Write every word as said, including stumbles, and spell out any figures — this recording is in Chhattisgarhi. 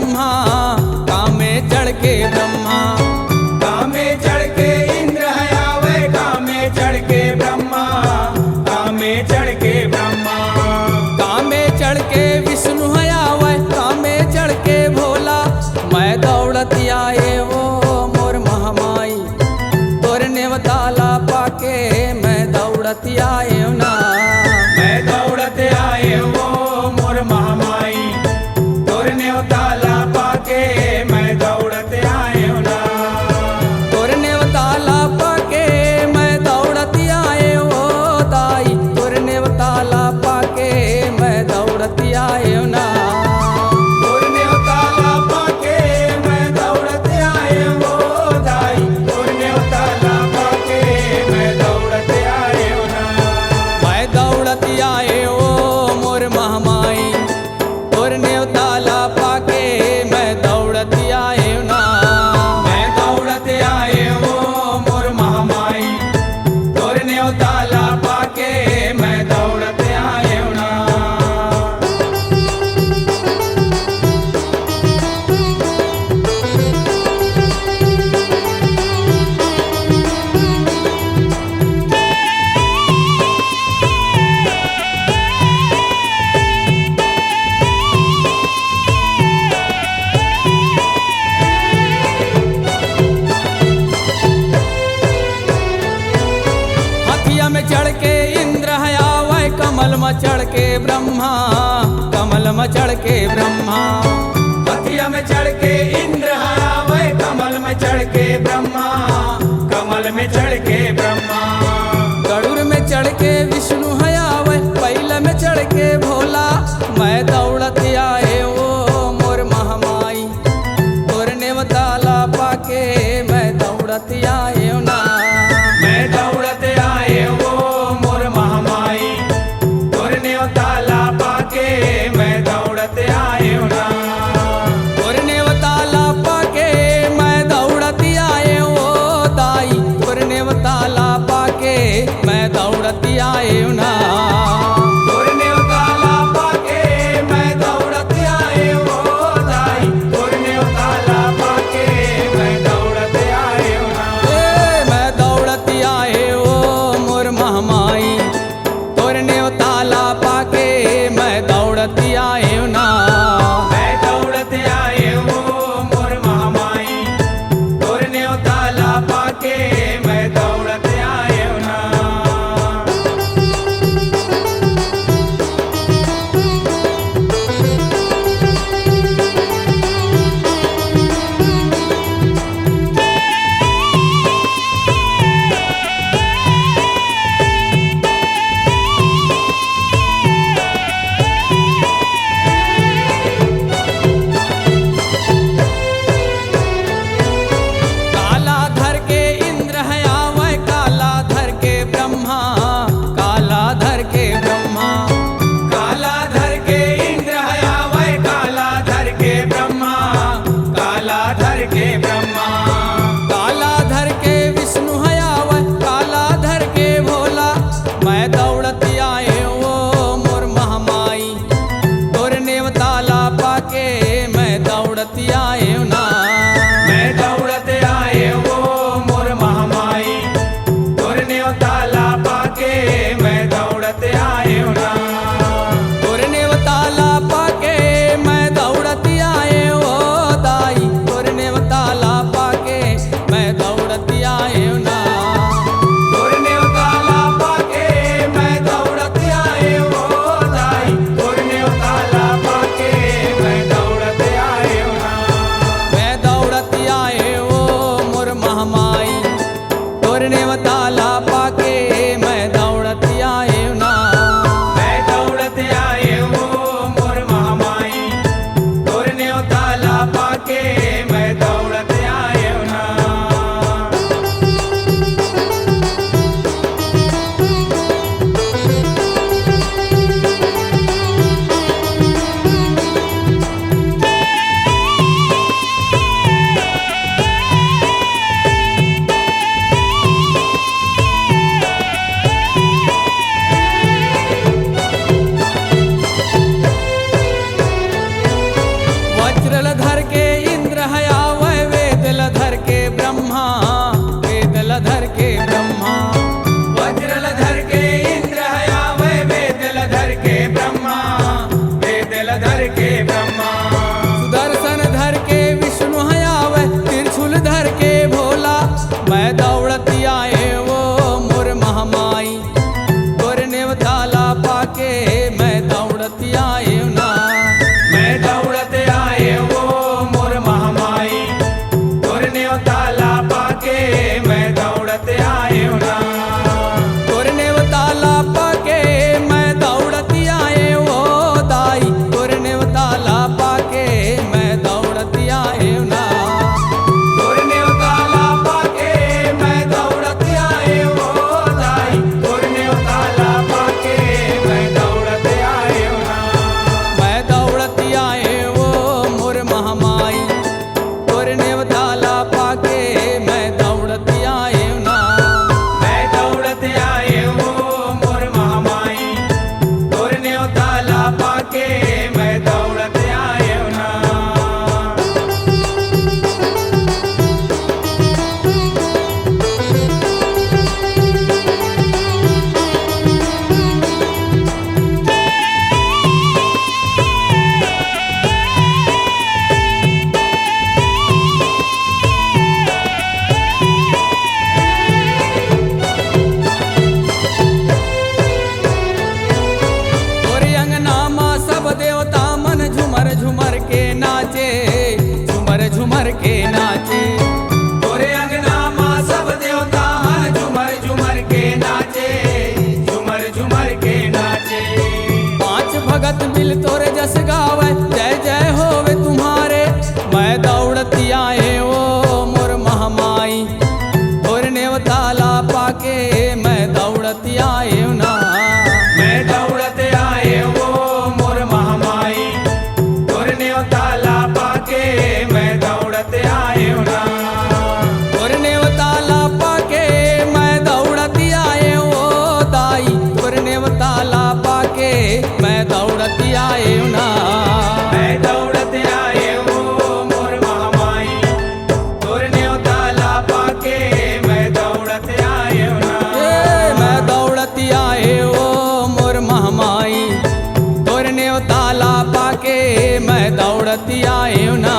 ब्रह्मा, कामे चढ़ के ब्रह्मा। कामे चढ़ के इंद्र ह आवय, कामे चढ़ के ब्रह्मा। कामे चढ़ के ब्रह्मा। कामे चढ़ के विष्णु ह आवय, कामे चढ़ के भोला। मैं दौड़त आए वो मोर महामाई, तोर नेवता ला पाके मैं दौड़त आएव ना। मैं दौड़त आएव वो मोर महामाई, तोर नेवता ला पाके मैं दौड़त आएव ना। तोर नेवता ला पाके मैं दौड़त आएव वो दाई, तोर नेवता ला पाके मैं दौड़त आएव ना। तोर नेवता ला पाके मैं दौड़त आएव वो दाई, तोर नेवता ला पाके मैं दौड़त आएव ना। मैं दौड़त आएव वो मोर महामाई, तोर नेवता ला पाके मैं दौड़त आएव ना। मैं दौड़त आएव वो मोर महामाई, तोर नेवता ला पाके मैं दौड़त आएव ना। हथिया में चढ़ के इंद्र ह आवय, कमल में चढ़ के ब्रह्मा, कमल में चढ़ के ब्रह्मा। हथिया में चढ़ के इंद्र ह आवय, कमल में चढ़ के ब्रह्मा, कमल में चढ़ के ब्रह्मा। गरुड़ में चढ़ के विष्णु ह आवय, पैल में चढ़ के भोला। मैं दौड़त आएव वो मोर महामाई, तोर नेवता ला पाके मैं दौड़त आएव ना। मैं दौड़त आएव वो मोर महामाई, तोर नेवता ला पाके मैं दौड़त आएव ना। तोर नेवता ला पाके मैं दौड़त आएव वो दाई, तोर नेवता ला पाके मैं दौड़त आएव ना। तोर नेवता ला पाके मैं दौड़त आएव वो दाई, तोर नेवता ला पाके मैं दौड़त आएव ना। ए, मैं दौड़त आएव वो मोर महामाई, तोर नेवता ला पाके मैं दौड़त आएव ना। मैं दौड़त आएव वो मोर महामाई, तोर नेवता ला पाके मैं दौड़त आएव ना। काला धर के इंद्र ह आवय, काला धर के ब्रह्मा, काला धर के ब्रह्मा। काला धर के इंद्र ह आवय, काला धर के ब्रह्मा, काला धर के ब्रह्मा। काला धर के विष्णु ह आवय, काला धर के भोला। मैं दौड़त आएव वो मोर महामाई, तोर नेवता ला पाके मैं दौड़त आएव ना। मैं दौड़त आएव वो मोर महामाई, तोर नेवता ला पाके मैं दौड़त आएव ना। तोर नेवता ला पाके मैं दौड़त आएव वो दाई, तोर नेवता ला पाके मैं दौड़त आएव ना। तोर नेवता ला पाके मैं दौड़त कत बिल तोरे जस गावय, जय जय होवे तुम्हारे। मैं दौड़त आए ओ मोर महामाई, तोर नेवता ला पाके मैं दौड़त आए ना। मैं दौड़त आए ओ मोर महामाई, तोर नेवता ला पाके मैं दौड़त आए ना। तोर नेवता ला पाके मैं दौड़त आए ओ दाई, तोर नेवता ला पाके मैं दौड़त आए ना। मैं दौड़त आए ओ मोर महामाई, तोर नेवता ला पाके मैं दौड़त आए ना। ए, मैं दौड़त आए ओ मोर महामाई, तोर नेवता ला पाके मैं दौड़त आए ना।